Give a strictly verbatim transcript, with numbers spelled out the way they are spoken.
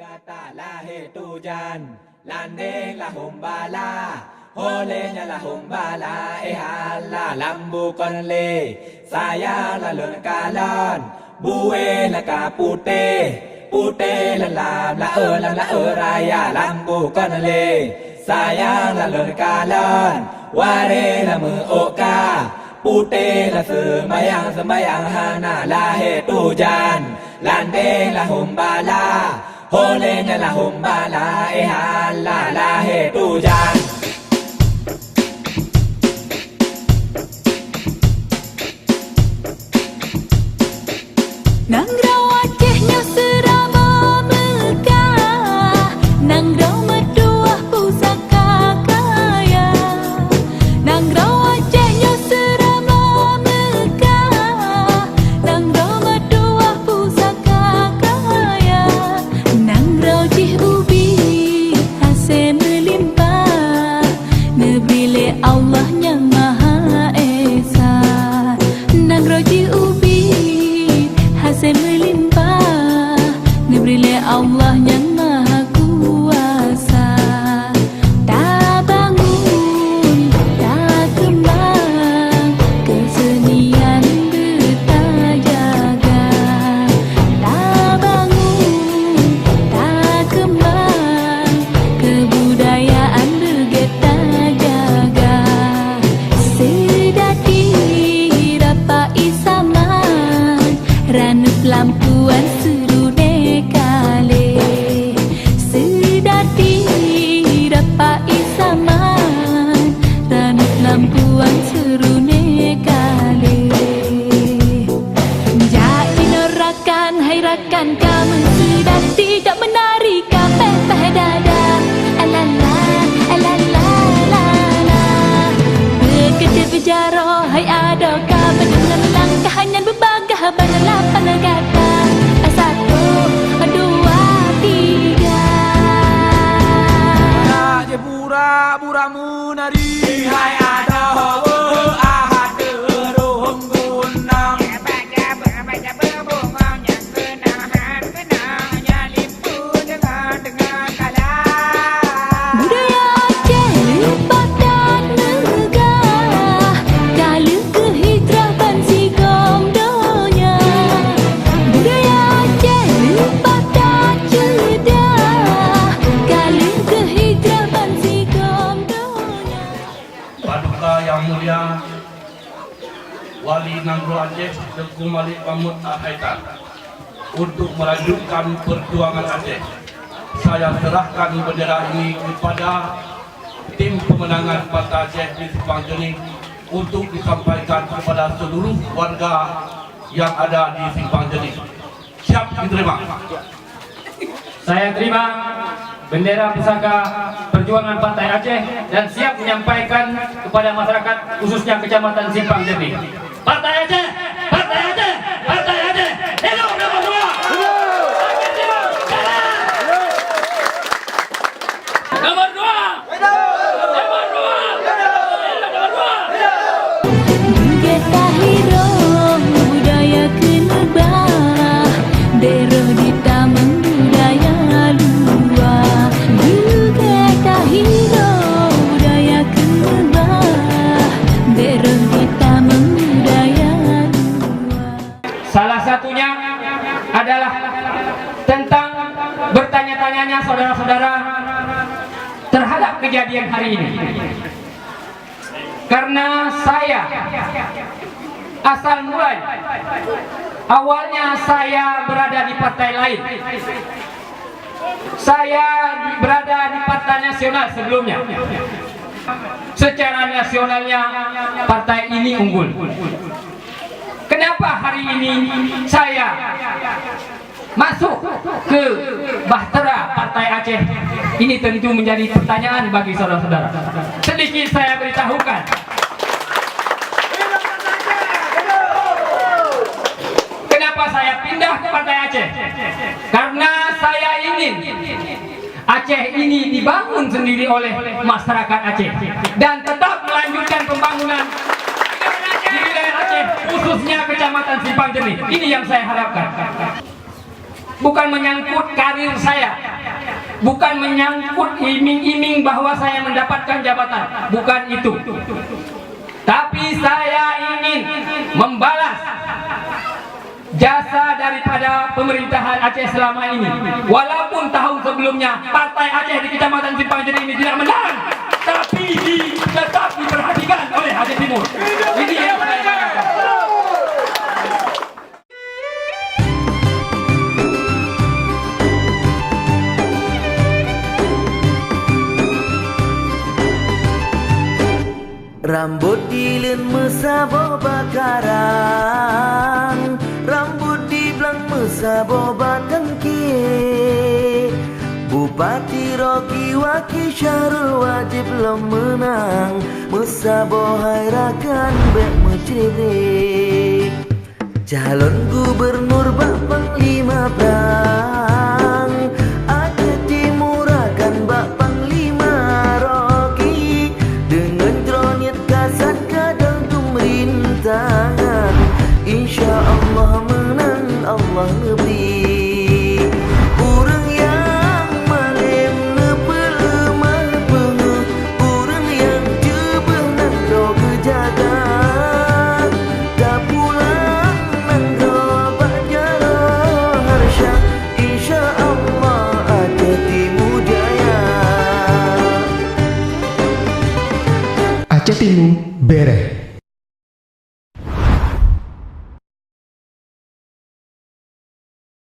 Gata lahé tujan, landeng lahom bala, ho lé nyan lahom bala, eh Allah lam bukon lé, sayang lalon kalon, bué laka putéh, putéh lam laeu, lam laeu raya lam bukon lé, sayang lalon kalon, waré lam meuoka, putéh lam seumayang, seumayang hana lahé tujan. Landeng lahom bala, ho lé nyan lahom bala, eh Allah lahé tujan. Nanggroe Aceh nyoe seuramoe meugah, nanggroe meutuwah pusaka kaya. Nanggroe Aceh nyoe seuramoe meugah, nanggroe meutuwah pusaka kaya. Nanggroe jih ubit hase meulimpah, neubri lé Allah Nyang Maha Esa. Nanggroe jih ubit hase meulimpah, neubri lé Allah Nyang Maha Kuasa. Tabangun, takeumbang, keuseunian beutajaga. Tabangun, takeumbang, keubudayaan beugét tajaga. Seudati rapa isaman, ranup lampuan seurune kalé. Seudati rapa isaman, ranup lampuan seurune kalé. Jak inoe rakan, hai rakan kamoe seudati, jak meunari ka péh-péh dada. Alala, alala, lala. Beukeudeh beujaroe, hai adoe kamoe, deungon langkah nyan beubagaih ban lapan gata. Satu, dua, tiga. Adak jeh burak-burak meunari. Hai adoe, weueh, ahat deuh rhom gunong. Budaya Aceh leupah that meugah, ka lheueh geuhijrah ban sigom donya. Budaya Aceh leupah that ceudah, ka lheueh geuhijrah ban sigom donya. Paduka Yang Mulia Wali Nanggroe Aceh Teungku Malik Mahmud Al-Haidar, untuk melanjutkan perjuangan Aceh, saya serahkan bendera ini kepada tim pemenangan Partai Aceh di Simpang Jeuni untuk disampaikan kepada seluruh warga yang ada di Simpang Jeuni. Siap diterima. Saya terima bendera pusaka perjuangan Partai Aceh dan siap menyampaikan kepada masyarakat, khususnya Kecamatan Simpang Jeuni. Partai Aceh, Partai Aceh, Partai Aceh. Hidup nomor dua. Hidup. Nomor dua. Nomor dua. Nomor dua. Budaya tahiroe, budaya keuneubah, bèk roh di tamong budaya luwa. Budaya tahiroe, budaya keuneubah, bèk roh di tamong budaya luwa. Salah satunya adalah tentang bertanya-tanyanya saudara-saudara terhadap kejadian hari ini. Karena saya asal mulai, awalnya saya berada di partai lain. Saya berada di Partai Nasional sebelumnya. Secara nasionalnya partai ini unggul. Kenapa hari ini saya masuk ke bahtera Partai Aceh? Ini tentu menjadi pertanyaan bagi saudara-saudara. Sedikit saya beritahukan. Kenapa saya pindah ke Partai Aceh? Karena saya ingin Aceh ini dibangun sendiri oleh masyarakat Aceh dan tetap melanjutkan pembangunan di wilayah Aceh, khususnya Kecamatan Simpang Jeuni. Ini yang saya harapkan. Bukan menyangkut karir saya, bukan menyangkut iming-iming bahwa saya mendapatkan jabatan, bukan itu. Tapi saya ingin membalas jasa daripada pemerintahan Aceh selama ini. Walaupun tahun sebelumnya Partai Aceh di Kecamatan Simpang Jeri ini tidak menang, tapi di, tetap diperhatikan oleh Aceh Timur. Ini yang saya tanyakan. Rambot dileuen meusaboh bak karang, rambot diblang meusaboh bak kangkée. Bupati Rocky Waki Syahrul wajéb lom meunang, meusaboh hai rakan bék meucré-bré. Calon gubernur bak panglima prang, Aceh Timur akan bak panglima Rocky. Deungon droe niet kasat gadôh peumeurintah, insya Allah meunang Allah neubri. Ureuëng nyang malém neupeuleumah peungeuh, ureuëng nyang jeubeuh nanggroe geujaga, tapulang nanggroe bak jaroe harsya, insya Allah Aceh Timu jaya. Aceh Timu bereh.